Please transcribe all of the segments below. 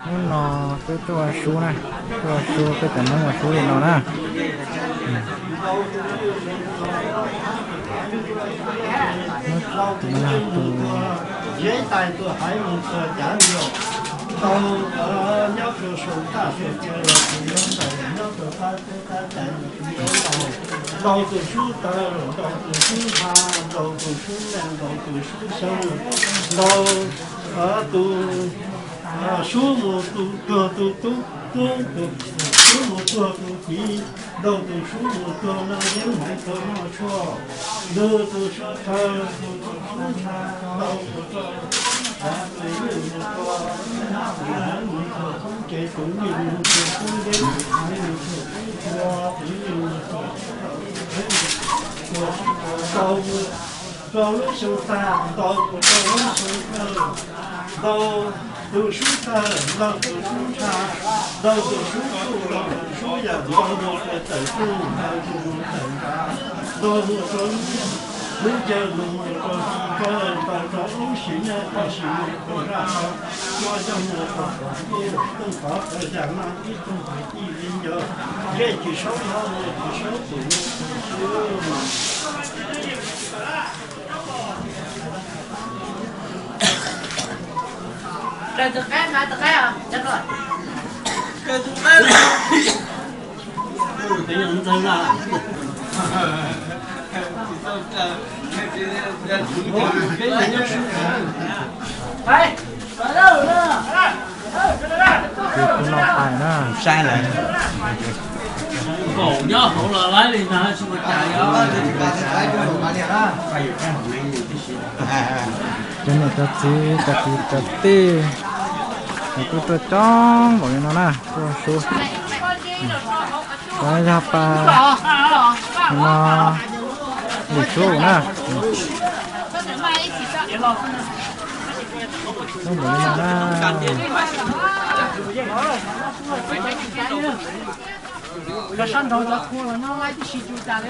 Hnub no peb tuaj ua sub na, tuaj ua sub, peb cov Hmoob ua sub li no na. Tus no tus Ntaus tus sub taw, ntaus tus sub npha, ntaus tus sub nees, ntaus tus sub xyoo, ntaus tus sub mus tuag tus tub, tub tus sub mus tuag tus kiv, ntaus tus sub mus tuag noj yeeb hmoov tuag noj tshuaj, ntaus tus sub taw, ntaus tus sub npha, ntaus tus sub nees mus tuag, tus sub mus tuag koob tsev, tus sub mus tuag koob teb, tus sub mus tuag koob tsua, tus sub mus tuag rau lub xyoo tag, ntaus rau lub xyoo kawg, ntaus tus sub tawg, ntaus tus sub ntsha, ntaus tus sub tsuj, ntaus tus sub yam, ntaus mus rau tawm tsuj, ntaus tus mus tawm nrad, ntaus mus rau lub caw, ntaus mus rau tsis kawg, ntaus rau lub sim neej, ntaus sim neej rau zaj, ntaus cua yog mus rau tom ntej, tooj tov tawv yam no ib tug kwv tij li ncawg, zej tsis saub hlob, tsis saub tus xwb. Tus no hais na. Saib lawm. Nkaum nyob hauv los laib li ntag, tsis ua cas. Cov niam cov txiv, cov kwv cov tij, cov kuj tuaj coob npaum li no na, tuaj sub. Cov yog pas no lwm sub na. Coob npaum li no na. Sab nraud cov qhua los nyob laib tib si tsis ua cas li.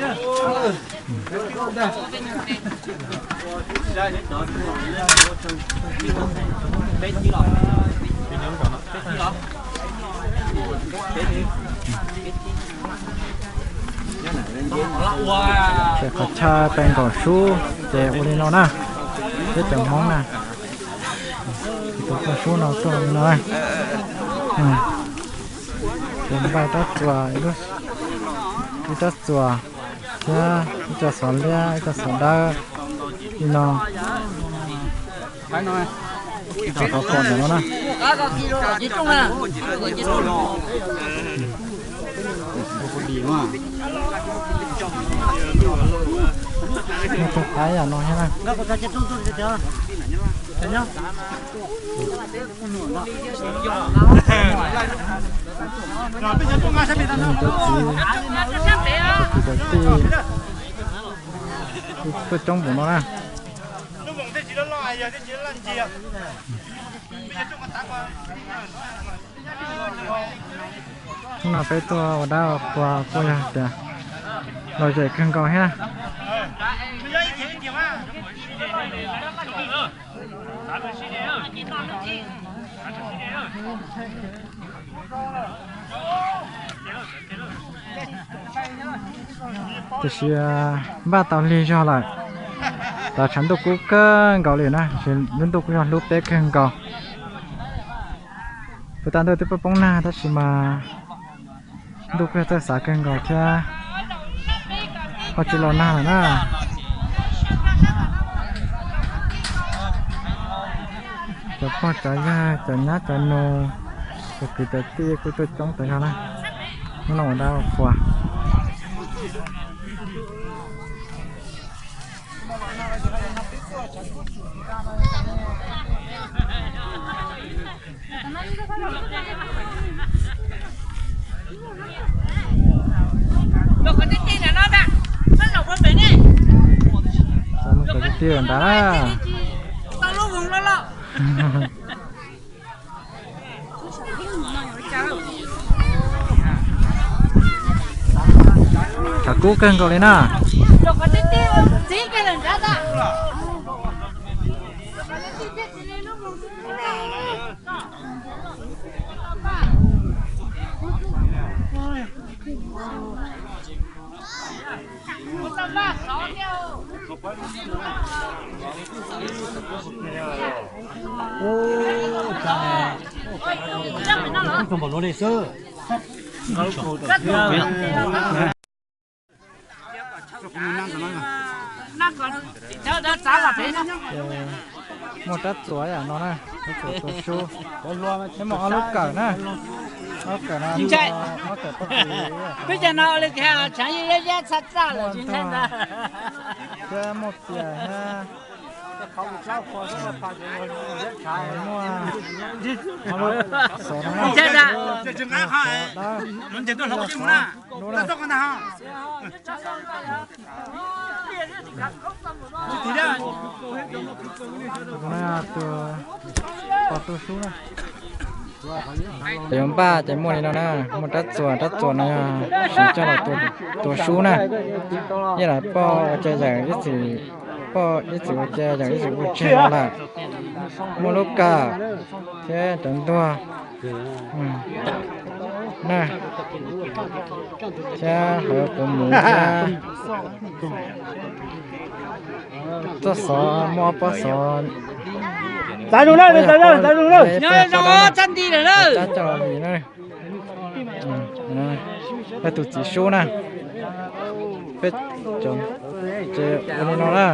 Ces qhov chaw peb nkaum sub ces ua li no na, peb cov Hmoob na. Tus tuaj sub no tuaj li no na. Ces npaj rab txuas, ib rab txuas thiab ib co xov liab, ib co xov dawb li no. Rau qhov pom ntawm no na. Muaj tus qaib yam no thiab na. Tus txiv, tus kwv cov tij, tuaj coob npaum no na. Hnub no peb tuaj ua dab ua qhua kuj yog tias lom zem kawg nkaus thiab. Tiam sis npaj tau lig zog lawm, tav tshav ntuj kub kawg nkaus li na, lub ntuj kuj yog hlub peb kawg nkaus. Puag ta ntuj twb poob poob nag tab sis mas ntuj kuj yog txawj xav kawg nkaus thiab. Ho tsis los nag lawm na. Cov pog cov yawg, cov nyab cov nus, cov kwv cov tij kuj tuaj coob tas zog na. Hnub no ua dab ua qhua. Txog mus kom tij tij ntawd. Tshav kub kawg nkaus li na. Txiv kiag lawm nrad tas. Muaj rab txuas yam no na, rab txuas tua sub. Muaj ob lub kawm na, ob kawm no, ob kawm poj kws. Peb cov no ua li cas tshav yeej yab yab txhaj txaj lawm tsis ntshai ntag. Thiab muaj pias thiab. Muaj ob lub xov no na. Tus poj tua sub na. Yuav npaj ces muaj li no na, muaj rab txuas, rab txuas no yog siv coj los tua sub na. Yog li poj ua cas yawm ib txwm, poj ib txwm ua cas yawm ib txwm ua tseg no lawm. Muaj lub kawm thiab cov ntuag na, thiab hawv quav muv thiab txoj xov, muaj ob pob xov. Txav zoo na, txav zoo na. Coj los li na. Peb tus txiv sub na, peb ces ua li no na.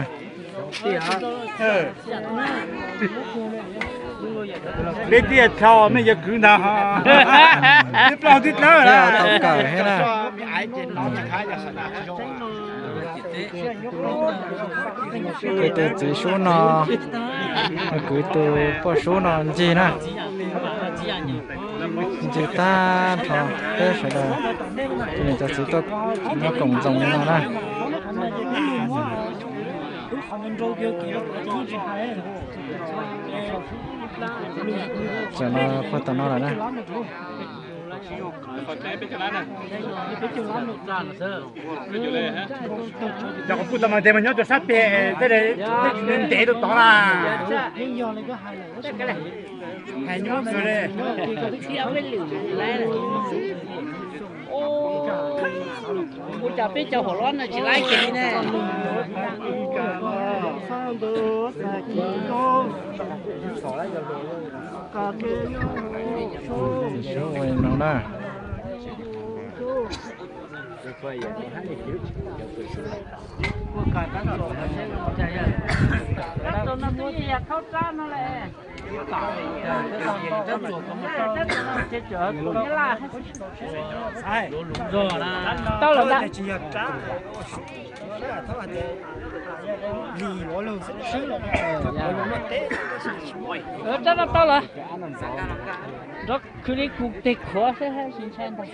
Peb tiaj tshau mej yuav kwv ntag, tib plaub tib dlawb tau kawm thiab na. Kwv tus txiv sub no, kwv tus poj sub no ncig na, ncig tag nrho peb sawv daws, cov niam cov txiv tuaj muab koom ntxoos li no na. Tam no puag tom no lawm na. Cov kuv pum tau mas tes mas nyob rau sab pem tej ntev rau tod na. Hais nyob xwb li. Ua cas peb cov hauv lob no tsis laib kiag li ne? Ua li no na. Tau lawm ntag. Rab no tau lawm. Nrov khwv li kuv tes khuav xwb tsis ntshai ntag.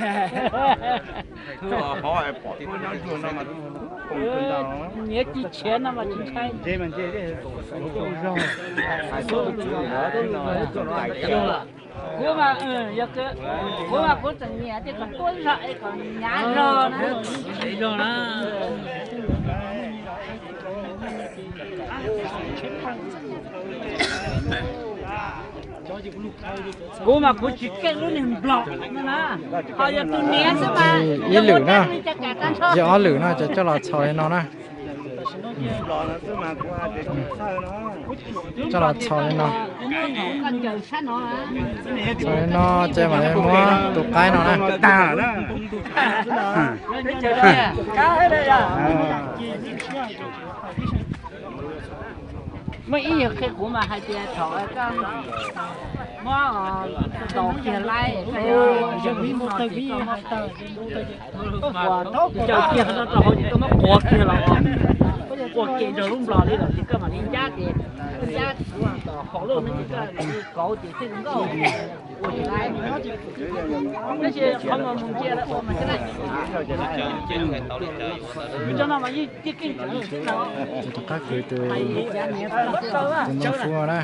Nyiav ci tshiav no mas tsis ntshai. Kuv mas, yog kuv mas kuv tseem nyiam tias kom tuaj zog es kom hnyav zog na. Kuv mas kuv tsis keej lub niag nplog no na, ho yog tus niam xwb mas ib lwm na, yog ob lwm no ces coj los txhos li no na. Coj los txhos li no. Txhos li no ces mam li muab tus qaib no na. Muaj ib yam qhia kuv mas hais tias thaum koj muab taus kiag laib, koj muab caws kiag no rau hauv ces koj muab quav kiag los, quav kiag nrog lub nplog li lawm ces koj mam li ncab ces ncab tom hauv lub no ces koj li kauv ces thiaj li nkauj. Ua li ntawd, tab sis qhov mas mus ntsia lawv ua mas cov na, cov no mas yeej tiag keej tseem xwb no. Rov qab kwv tus, tus Moo Fub na.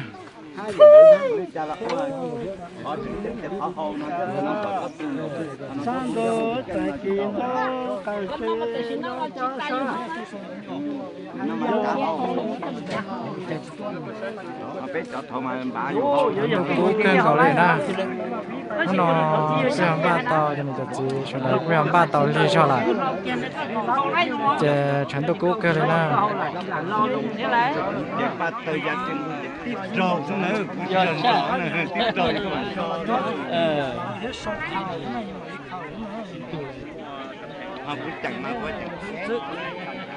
Kub kawg nkaus li na. Hnub no kuj yog npaj tau, cov niam cov txiv sawv daws kuj yog npaj tau lig zog lawm, ces tshav ntuj kub kawg li na.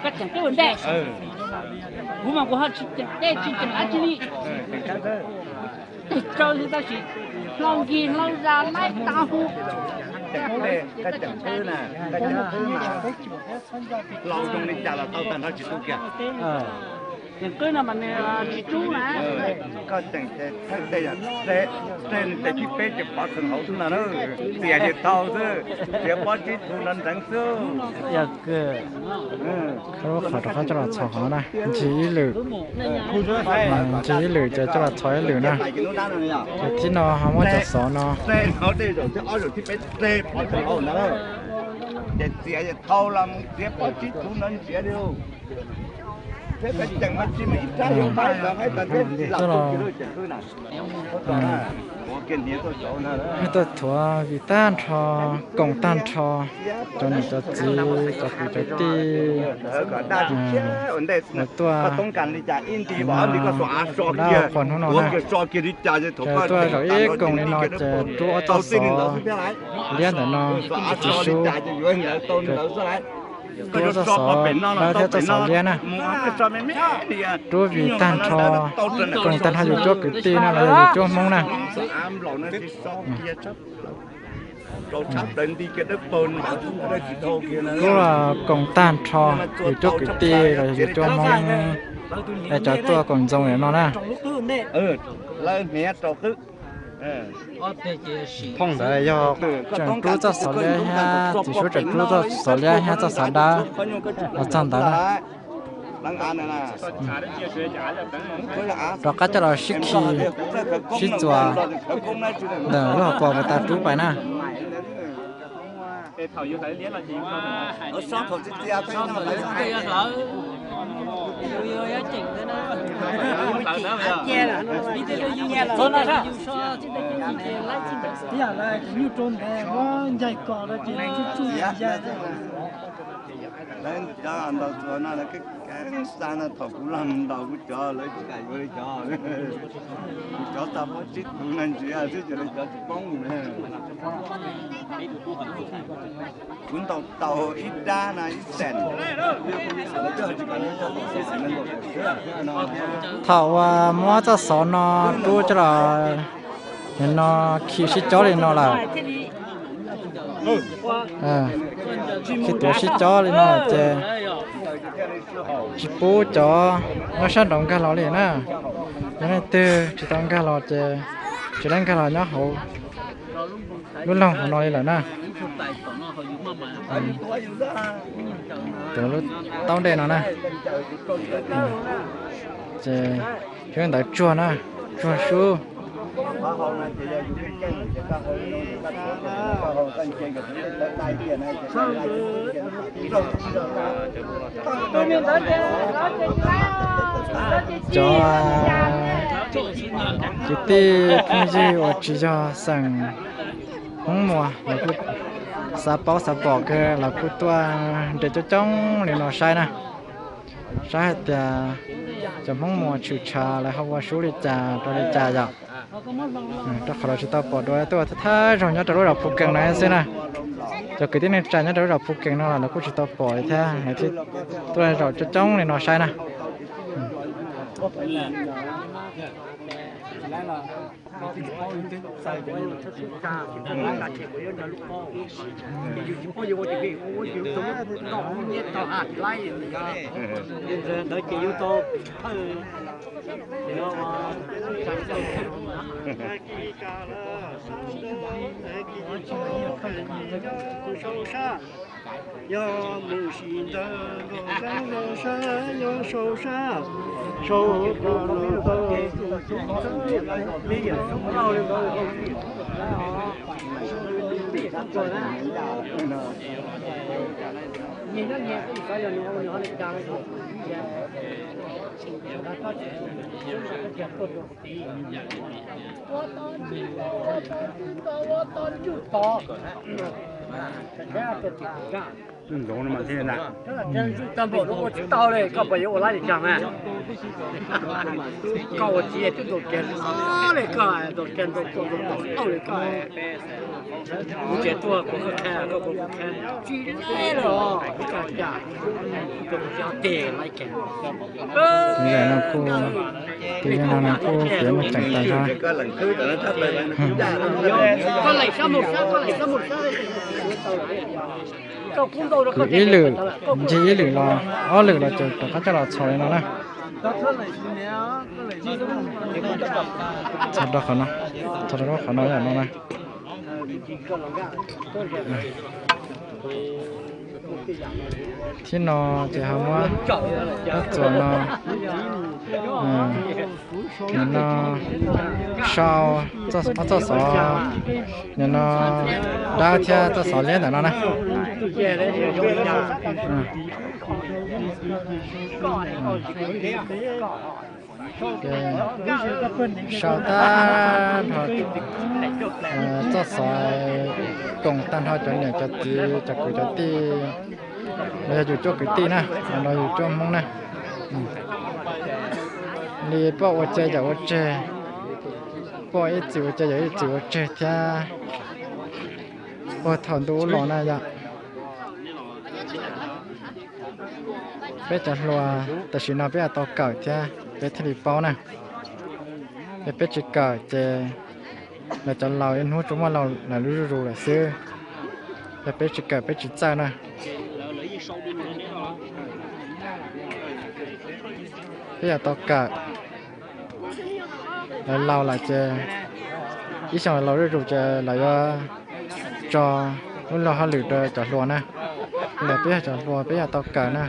Koj tseem twb ua ntej, kuv mas kuv ho tsis tseem dej tsis tseem dab tsi li. Rau tab sis hlau nkig hlau zas laib tas hu. Hlau zoo li cas los tau tag nrho tsis tu kiag. Tseem qwb no mas nws tsis rub na. Koj tseem thawj teg, teg nws tes thib peb ces pov theem hauv xwb no na. Txias ces thau xwb, txiav pob tsib thu no ntxeev xwb. Qhov rov qab coj los txhos qhov na, ncig ib lwm, ncig ib lwm ces coj los txhos ib lwm na. Ces thib no ho muab cov xov no. Ces txiav ces thau los mus txiav pob tsib thu no ntxiv li. Tuaj thuav vim tag nrho, koom tag nrho, cov niam cov txiv, cov kwv cov tij, tuaj dab qhuas hnub no na. Ces tuaj zaum ib koom li no ces rub ob txoj xov liab ntawm no, tsis sub, rub ob txoj xov dawb thiab txoj xov liab na. Rub vim tag nrho, koom tag nrho yus cuab kwv tij no los yog yus cuab Hmoob na. Rub koom tag nrho yus cuab kwv tij los yog yus cuab Hmoob, es cov tuaj koom ntxoov no na. Ntawd yog tseem rub txoj xov liab thiab, tsis sub tseem rub txoj xov liab thiab txoj xov dawb los txog ntawd na. Rov qab coj los sib khi, sib txuas ntawm lub hauv paus uas tas rub pais na. Ib yam li cov nyuj rau ntev, ncaig kom lawm ces tsuj tsuj ya. Lawv cov ntaus txuas no lawv keeb xa no, thaum kuv los ntaus kuv cov lawv tsis kam yuav li cov, kuv cov tau pob tsib tus no ntsia xwb ces lawv cov tsis poob na. Kuv ntaus tau ib dab no ib teem. Thaum uas muab txoj xov no rub coj los no khi sib cob li no lawm, khi tuav sib cob li no lawm ces tsis pub cov nyob sab nraud nkag los li na. Yog leej twg tsis tau nkag los ces tsis tau nkag los nyob hauv lub loog hauv no li lawm na. Tuav lub taub ntej no na. Ces xyov ntawd tsuag na, tsuag sub. Cov kwv tij phooj ywg uas tsis yog xeem Hmoob Muas los kuj xav paub xav pom kawg los kuj tuaj nres coob coob li no saib na. Saib hais tias cov Hmoob Muas tshwm tshav lawv ho ua sub li cas rau li cas yom. Rau qhov lawv tsis tau pom dua, tuaj thawj thawj zaug nyob rau lub zos Phu Kees no xwb na. Cov kwv tij neej tsa nyob rau lub zos Phu Kees no los lawv kuj tsis tau pom li thiab, lawv thiaj tuaj zaum coob coob li no saib na. Yog mus sim ntawd nkaus teeb zoo sab, yog sau sab, sau ko los tau. Ntxoov no mas thiaj na. Tau npaum no ua tsis tau li, koj puas yuav ua lab li cas mas? Koj ua txiv twb ntaus kiag li koj, ntaus kiag ntaus tuaj ntaus tau li koj. Kuv tseem tuaj kuv koj qha, koj puas kuv qha? Tsis li los kuv tsa cas, kuv tsa tes laiv kiag. Tus yawm no kuj, tus yawm no kuj piav muaj tseem tas zog. Koj lees sab mus sab, koj lees sab mus sab. Kwv ib lwm, ncig ib lwm los ob lwm los ces rov qab coj los txhos li no na. Txhos rau qhov no, txhos rau qhov no yam no na. Thib no ces ho muab rab txuas no, nim no sau ob txoj xov, nim no dawb thiab txoj xov liab ntawm no na. Sau tag nrho txoj xov, koom tag nrho cov niam cov txiv cov kwv cov tij, los yog yus cuab kwv tij na, los yog yus cuab Hmoob na. Li poj ua tseg yawm ua tseg, poj ib txwm ua tseg yawm ib txwm ua tseg thiab. Puag thaum ntu ub los na yom, peb cov hluas tam sim no peb yuav tau kawm thiab peb thiaj li paub na. Yog peb tsis kawm ces lawv cov laus ib hnub tsuas muaj laus lawv lub zuj zus lawm xwb. Yog peb tsis kawm peb tsis txawj na. Peb yuav tau kawm. Lawv laus lawm ces ib xyoos lawv laus zuj zus ces lawv yuav tso lub luag hauj lwm rau cov hluas na. Li ntawd peb yog cov hluas peb yuav tau kawm na,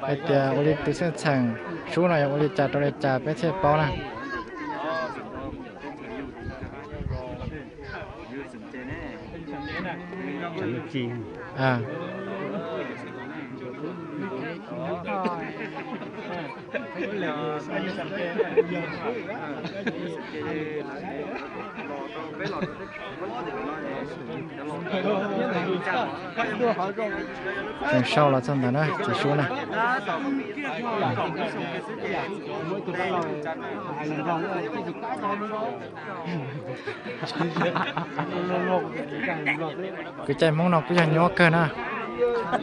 hais tias ua li tus xeej txheem sub no yuav ua li cas rau li cas peb thiaj paub na. Tseem sau los txog ntawd na txiv sub na. Kev cai Hmoob no kuj yog nyuaj kawg na,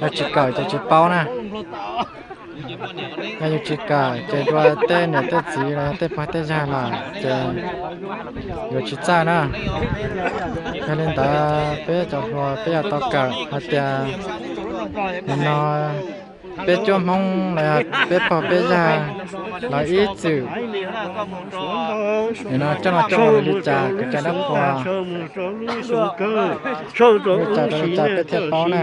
yog tsis kawm ces tsis paub na. Yog yus tsis kawm ces dua tej niam tej txiv los yog tej pog tej yawg lawm ces yuav tsis txawj na. Yog li ntawd peb cov hluas peb yuav tau kawm hais tias nim no peb cuab Hmoob los yog peb pog peb yawg lawv ib txwm nim no coj los coj ua li cas kev cai dab qhuas, li cas rau li cas peb thiaj paub na.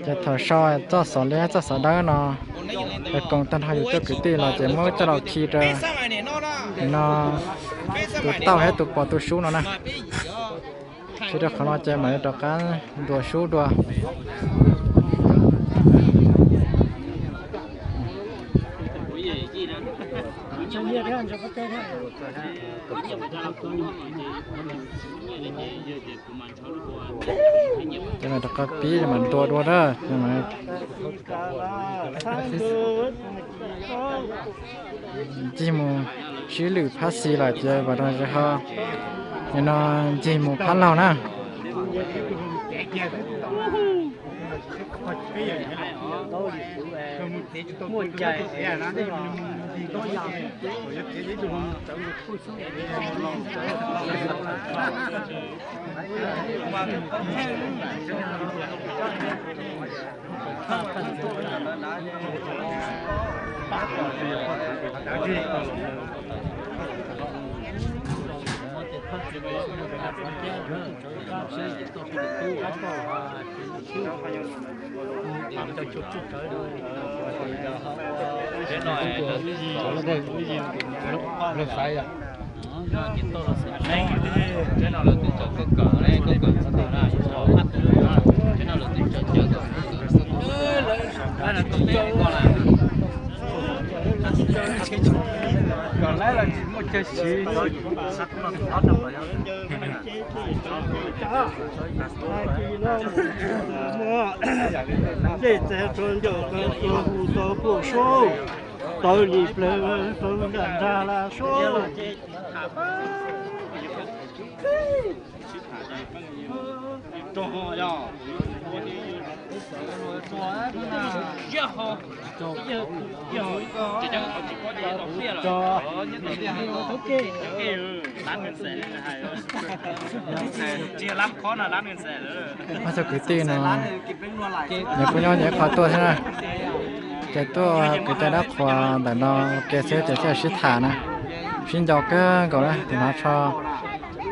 Ces thaum sau txoj xov liab txoj xov dawb no, es koom tag nrho yus cov kwv tij los ces muab coj los khi rau no, tus tauj thiab tus pos tu sub no na. Khi rau qhov no ces mam li rov qab ntuas sub dua. Ces mam rov qab pib mam ntuas dua na. Ncig mus sib lwm phab xis lawm ces vam rau ho, nim no ncig mus phab laug na. Lawv xaiv yom. Kom lawv los tsis muaj chaw siv. Dej txav rau ncauj qas tuag hu tau puj saub, tawv li plawv tawv nram nrag la saub. Ob tug kwv tij no nws kuj nyob nyob qhov tuaj thiab na. Ces tuaj kwv cai dab qhuas ntawm no ua ke xwb ces thiaj sib tham na. Sib nco kawg nkaus na, tus hnav tsho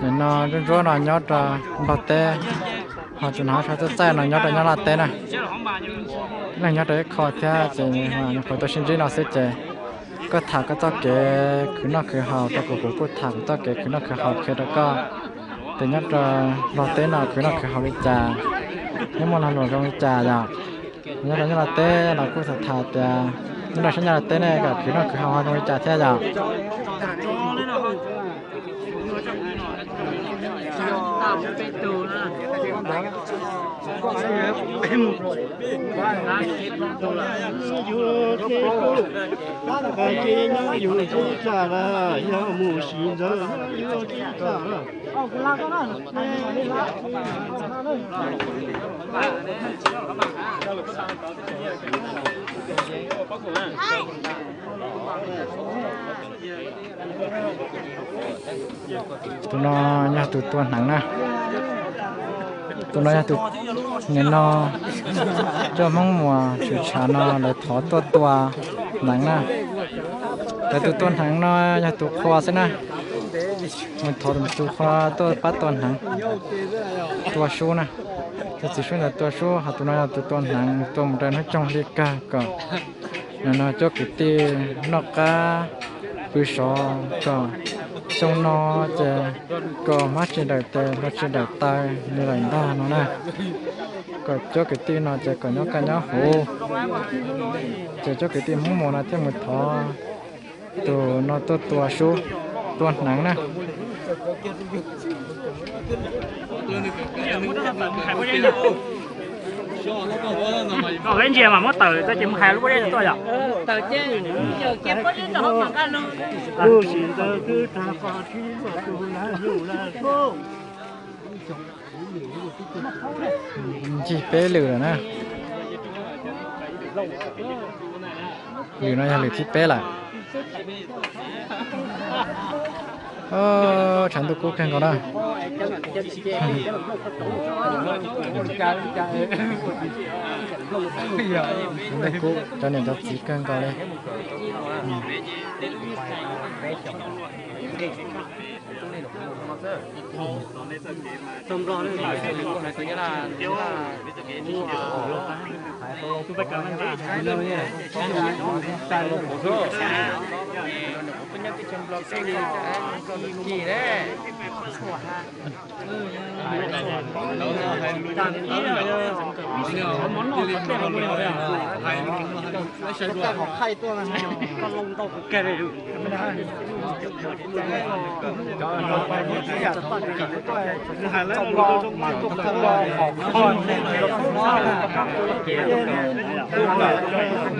nim no ntsuab ntsuab no nyob rau Nplog teb, ho tus hnav tsho txaij txaij no nyob rau Nyab Laj teb na. Leej nyob rau ib qho thiab ces nws qhuav tuaj sib ntsib no xwb ces koj tham koj txoj kev khwv noj khwv haus rau kuv, kuv kuj tham kuv txoj kev khwv noj khwv haus qhia rau koj. Ces nyob rau Nplog teb no khwv noj khwv haus li cas, nyob muaj lag luam zoo li cas yom. Nyob rau Nyab Laj teb los kuj tham tham tias nyob rau sab Nyab Laj teb ne kom khwv noj khwv haus ho zoo li cas thiab yom. Yuav teb kuj, ces nyob yus teb tag lawm, yog mus sim ntxawv yuav teb tag lawm. Tus no yog tus tua hneev na. Tus no yog tus, nim no cov Hmoob Muas Tshwm Tshav no lawv thov tuaj tua hneev na. Lawv tus tua hneev no yog tus qhua xwb na. Mus thov tus qhua tuaj pab tua hneev, tua sub na. Tus txiv sub ntawd tua sub, ho tus no yog tus tua hneev, tua mus rau hnub coog hli kawg kom nim no cov kwv tij noj qab pw sov kom xyoo no ces kom hmab tsis dawm tes hluas tsis dawm taw li lawm ntag no na. Kom cov kwv tij no ces kom nyob kaj nyob huv, ces cov kwv tij Hmoob Muas no thiaj mus thov tus no tuaj tua sub, tua hneev na. Koj ntsia mas muab tawm txoj ces mus hais lub pob zeb tuaj yom. Ncig peb lwm lawm na. Lwm no yog lwm thib peb lawm. Tshav ntuj kub kawg nkaus na. Tshav ntuj kub, cov niam cov txiv kawg nkaus li.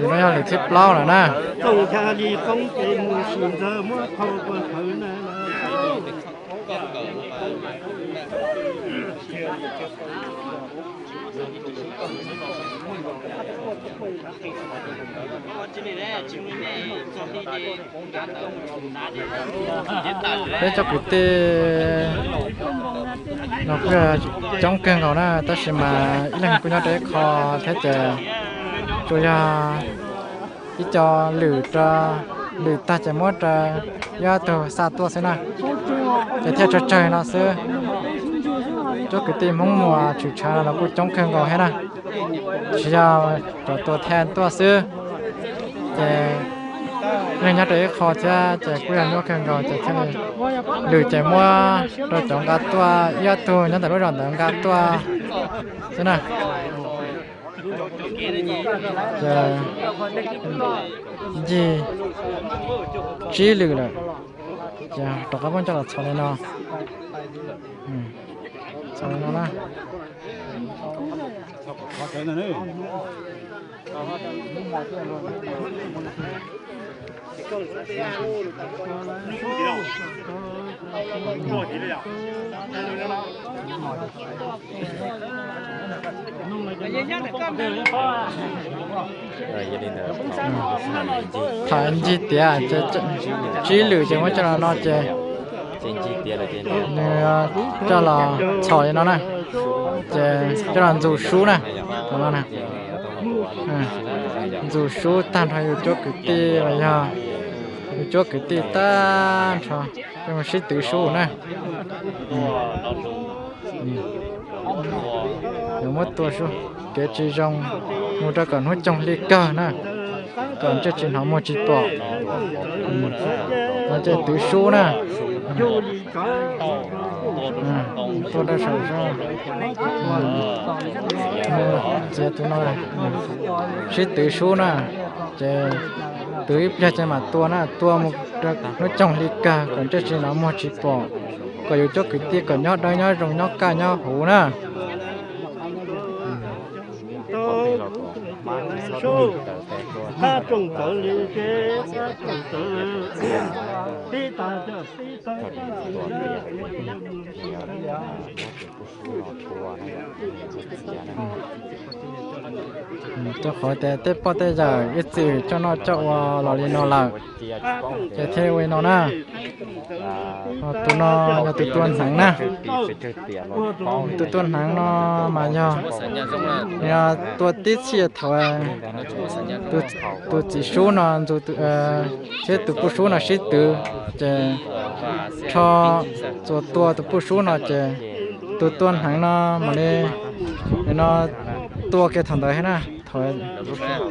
Nws no yog lwm thib plaub lawm na. Peb cov kwv tij no kuj coob kawg nkaus na, tab sis mas ib leeg kuj nyob rau ib qho thiab ces tsuas yog ib co lwm rau, lwm tag ces muab rau ib ob tug xa tuaj xwb na, ces thiaj tsawg tsawg no xwb. Cov kwv tij Hmoob Muas Tshwm Tshav no los kuj coob kawg nkaus thiab na, tsis yog cov tua thaj tuaj xwb, ces Leej nyob rau ib qho thiab ces kuj yog nyuaj kawg nkaus ces thiaj li lwm ces muab rau cov nqa tuaj ib ob tug nyob ntawm lub zos ntawd nqa tuaj xwb na. Ces ncig tsib lwm lawm, ces rov qab muab coj los txhos li no. Txhos li no na. Tham ncig tiav, tsib lwm ces muab coj los no ces nws coj los txhos li no na, ces coj los ntxus sub na, no na. Ntxus sub tag nrho yus cuab kwv tij los yog yus cuab kwv tij tag nrho, coj mus sib twv sub na. Yuav muab tua sub, kev tsis zoo, mus rau kom hnub coog hli kawg na, kom ntsej tsis hnov muag tsis pom. No ces twv sub na. Tua rau saum sub. Txiav tus no, sib twv sub na, ces twv ib pliag ces mam tua na, tua mus rau hnub coog hli kawg kom ntsej tsis hnov muag tsis pom, kom yus cuab kwv tij kom nyob dawb nyob zoo nyob kaj nyob huv na. Rau qhov tias tej poj tej yawm ib txwm coj noj coj ua los li no lawm, ces thiaj ua li no na. Tus no yog tus tua hneev na. Tus tua hneev no mas yog nws tua tib txhij thaum tus txiv sub no ntxus thiab tus puj sub no sib twv, ces rho txuas tua tus puj sub no ces tus tua hneev no mam li no tua kiag thaum ntawd thiab na. Thaum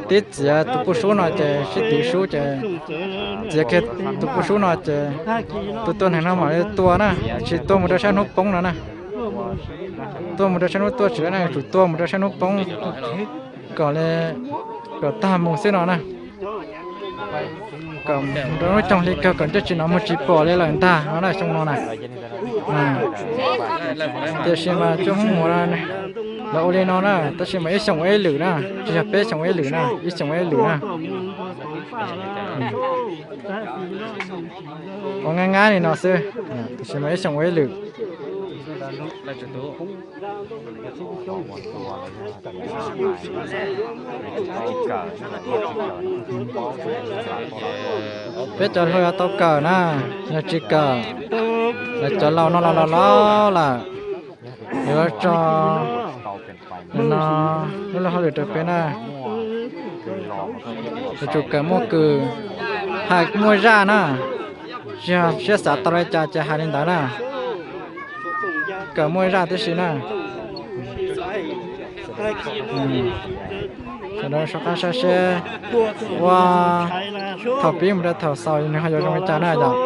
tib txiav tus puj sub no ces sib twv sub ces txiav kiag tus puj sub no ces tus tua hneev no mam li tua na, tsis tua mus rau sab hnub poob no na. Tua mus rau sab hnub tuaj tsis na, tsum tua mus rau sab hnub poob kom li kom tag mus xwb no na. Kom mus rau hnub coog hli kawg kom ntsej tsis hnov muag tsis pom li lawm ntag no na xyoo no na. Tiam sis mas tsoom Hmoob Muas lawv ua li no na, tab sis mas ib xyoos ua ib lwm na, tsis yog peb xyoos ua ib lwm na, ib xyoos ua ib lwm na. Ua nab ngab li no xwb, tiam sis mas ib xyoos ua ib lwm. Peb cov hluas yuav tau kawm na, yog tsis kawm, lawv cov laus no los los laus lawm, yuav tso no lub luag hauj lwm rau peb na. Yuav tsum kawm muaj kws, hais muaj zaj na, tsis yog siab xav tau li cas ces hais li ntawd na. Kawm muaj zaj tib si na. Sawv daws soj qab saib seb ua thaum pib mus rau thaum xaus nws ho yuav zoo li cas na yom.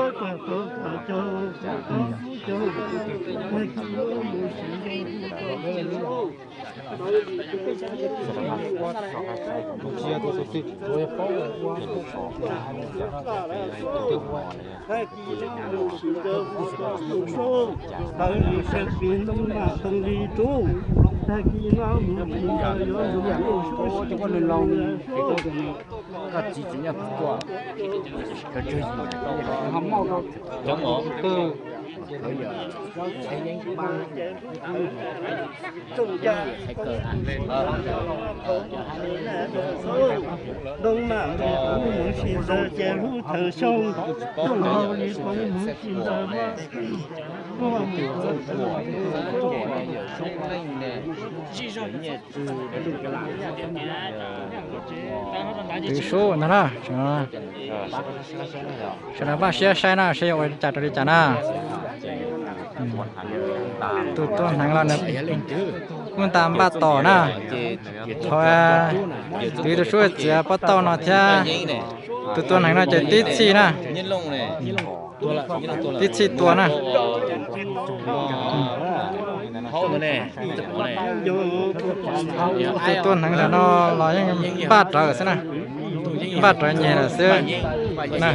Ntoo mam mus mus tsis ntxaws ces hlub thawm xyoo, ntoo hau li qoob mus tsis ntxaws. Twv sub ntag na. Sawv daws npaj siab saib na, saib yuav ua li cas rau li cas na. Tus tuaj hneev los nws Kuj tas npaj tos na, thov tus ib tug sub txiav pob tauj no thiab tus tua hneev no ces tib txhij na, tib txhij tua na. Tus tua hneev ntawm no los yeej npaj rawv xwb na, npaj rawv nyeg lawm xwb na.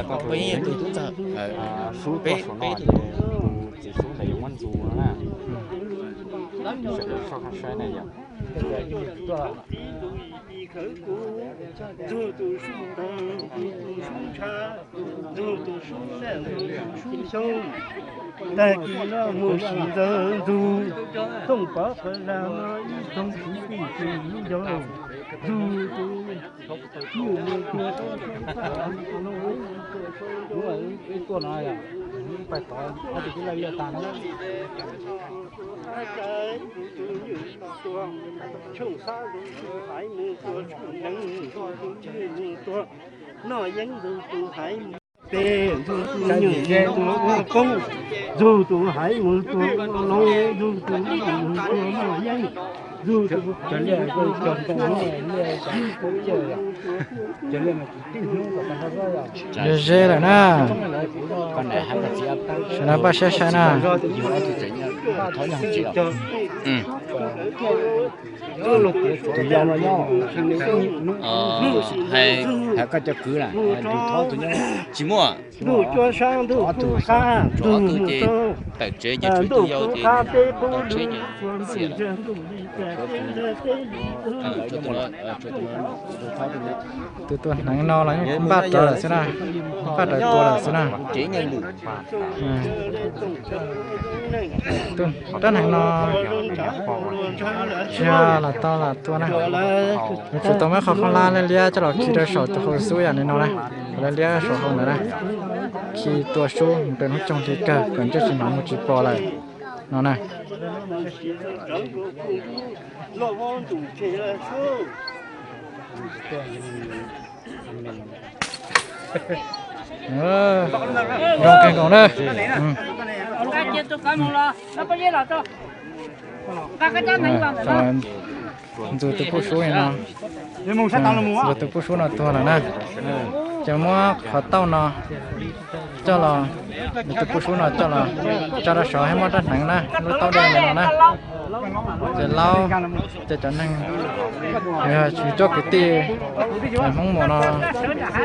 Ntxug tus sub tag, ntxug tus sub ntaj, ntxug tus sub xyoob. Tag kis no mus sim ntxawg ntxug, tooj pov qhov zag no ib tsoog kwv tij tsis ib ncaug, ntxug tus nyuj mus tua, tua no, tua no, tua no, tua no, tshooj xab ntxug tus haiv mus tua, tshooj nees ntxug tus nyuj mus tua, noj yeeb ntxug tus haiv mus pem, ntxug tus nyuj mus tua ua koob, ntxug tus haiv mus tua ua loo, ntxug tus nyuj mus tua noj yeeb, ntxug tus haiv mus tua Ze ze lawm na. Sawv daws pab saib saib na. Hais koj cov kwv na, tsis muaj. Ntuj cua sab ntuj tu qab, ntuj mus tau, ntuj tu qab peb qub lug, ntuj li cas peb ntag peb li tug. Tus tua hneev no los yeej npaj rawv lawm xwb na, npaj rawv tua lawm xwb na. Rab hneev no tsis yog lam tau lam tua na, nws tsuas tau muab qhov khaub hlab liab liab coj los khi rau saum tus hauv xub yam li no na, liab liab saum hauv ntawd na, khi tua sub mus rau hnub coog hli kawg kom ntsej tsis hnov muag tsis pom lawm no na. Zoo kawg nkaus na. Ntxug tus pub sub no, ntxug tus pub sub no tuag lawm na. Ces muab qhov tauj no coj los, tus pub sub no coj los tsa rau saud, muab rab hneev na, lub taub dej no na. Ces laub, ces cov neeg, yog tsis coj kwv tij Hmoob mus no,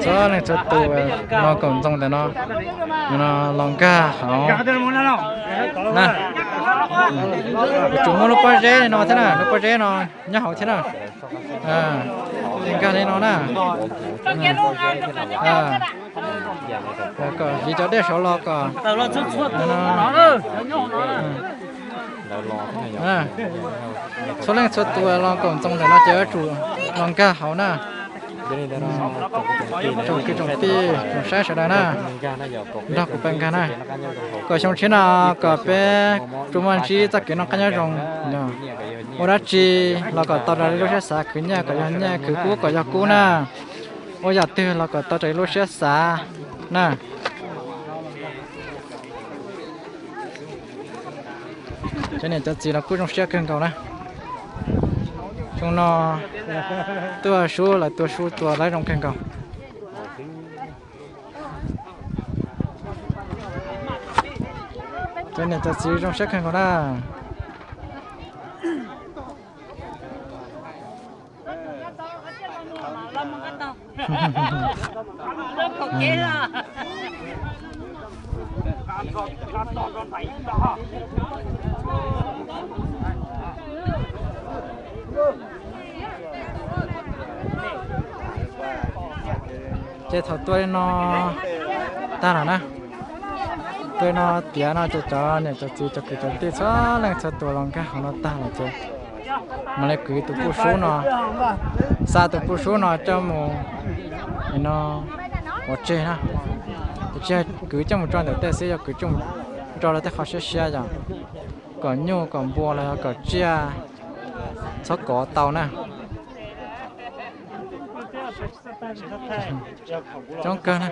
txhua leej txhua tus los kaum ntxoog ntawm no, no los nkag hauv na. Kuv tsuas muab lub pob zeb li no thiab na, lub pob zeb no nyob hauv thiab na. Nkag li no na. Kom viv cov dej saud los kom, txhua leej txhua tus los kaum ntxoog ntawm no ces yuav tsum los nkag hauv na. Tsoom kwv tsoom tij tsoom saib sawv daws na, nrog kuv pab nkag na. Kom xyoo tshiab no kom peb tsuas muaj ntsib txoj kev noj qab nyob zoo. Ua dab tsi los kom tau raws li lub siab xav, khwv nyiaj kom yog nyiaj, khwv kub kom yog kub na. Ua yam twg los kom tau raws li lub siab xav na. Cov niam cov txiv los kuj zoo siab kawg nkaus na. Xyoo no tuaj sub lawv tua sub tua lawv zoo kawg nkaus. Cov niam cov txiv zoo siab kawg nkaus na. Ces thaum tua li no tag lawm na, tua li no tiav no ces cov niam cov txiv cov kwv cov tij txhua leej txhua tus los nkag hauv no tag lawm ces mam li kwv tus pub sub no, xa tus pub sub no coj mus no ua tseg na. Tsis yog kwv coj mus tso ntawm tej xwb, yog kwv coj mus tso rau tej qhov siab siab yom, kom nyuj kom npua los yog kom tsiaj txhob kov tau na. Coob kawg na.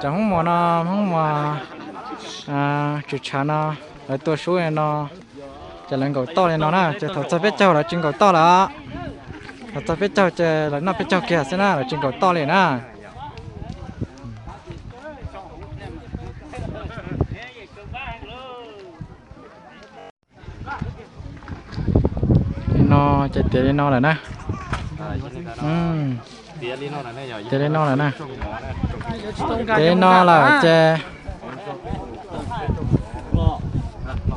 Cov Hmoob Muas no, Hmoob Muas Tshwm Tshav no, lawv tua sub no, ces lawv nkaum toj li no na, ces thaum txog peb caug lawv tsis nkaum toj lawm. Thaum txog peb caug ces lawv noj peb caug kiag xwb na, lawv tsis nkaum toj li na. Li no ces tiav li no lawm na. Tiav li no lawm na. Tiav li no lawm ces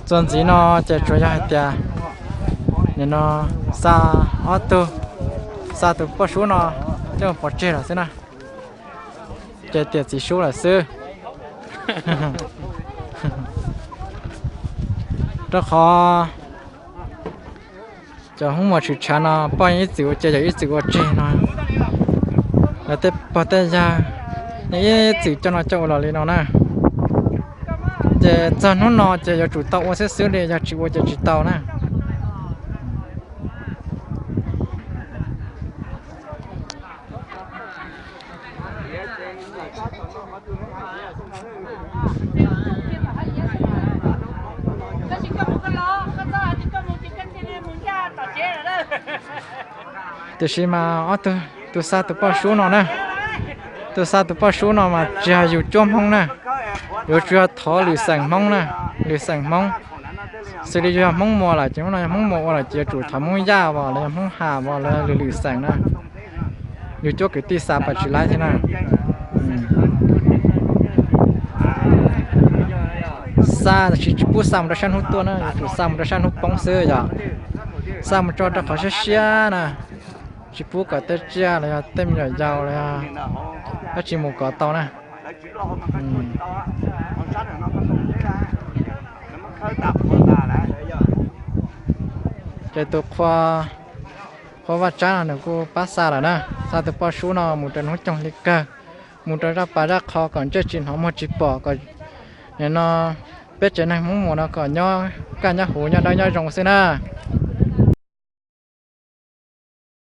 txuas ntxiv no ces tsuas yog hais tias nim no xa ob tug, xa tus poj sub no coj pov tseg lawm xwb na. Ces tiam txiv sub lawm xwb. Rau qhov cov Hmoob Muas Tshwm Tshav no poj yeej ib txwm ua ces yawm ib txwm ua tseg no. Lawv tej pog tej yawg yeej ib txwm coj no coj ua los li no na. Ces txog hnub no ces yuav tsum tau ua xwb xwb li, yog tsis ua ces tsis tau na. Tiam sis mas ob tug, tus xa tus poj sub no na, tus xa tus poj sub no mas tsis yog yug cuab Hmoob na, yuav tsum yog thov lwm xeem Hmoob na, lwm xeem Hmoob. Xws li yog Hmoob Muas lawm ces hnub no yog Hmoob Muas ua lawm ces yuav tsum thov Hmoob Yaj os, los yog Hmoob Ham os, los yog lwm lwm xeem na. Yug cuab kwv tij xa pam tsis laib thiab na. Xa tab sis tsis pub xa mus rau sab hnub tuaj na, yuav tsum xa mus rau sab hnub poob xwb yom. Xa mus tso rau qhov siab siab na, tsis pub kom tej tsiaj los yog tej me nyuam yaus los yog dab tsi mus kov tau na. Ces tus qhua, qhua Vaj Tsab no nws kuj pab xa lawm na, xa tus poj sub no mus rau hnub coog hli kawg, mus rau zaj pas zaj qho kom ntsej tsis hnov muag tsis pom, kom nim no peb tsev neeg Hmoob Muas no kom nyob kaj nyob huv nyob dawb nyob zoo xwb na.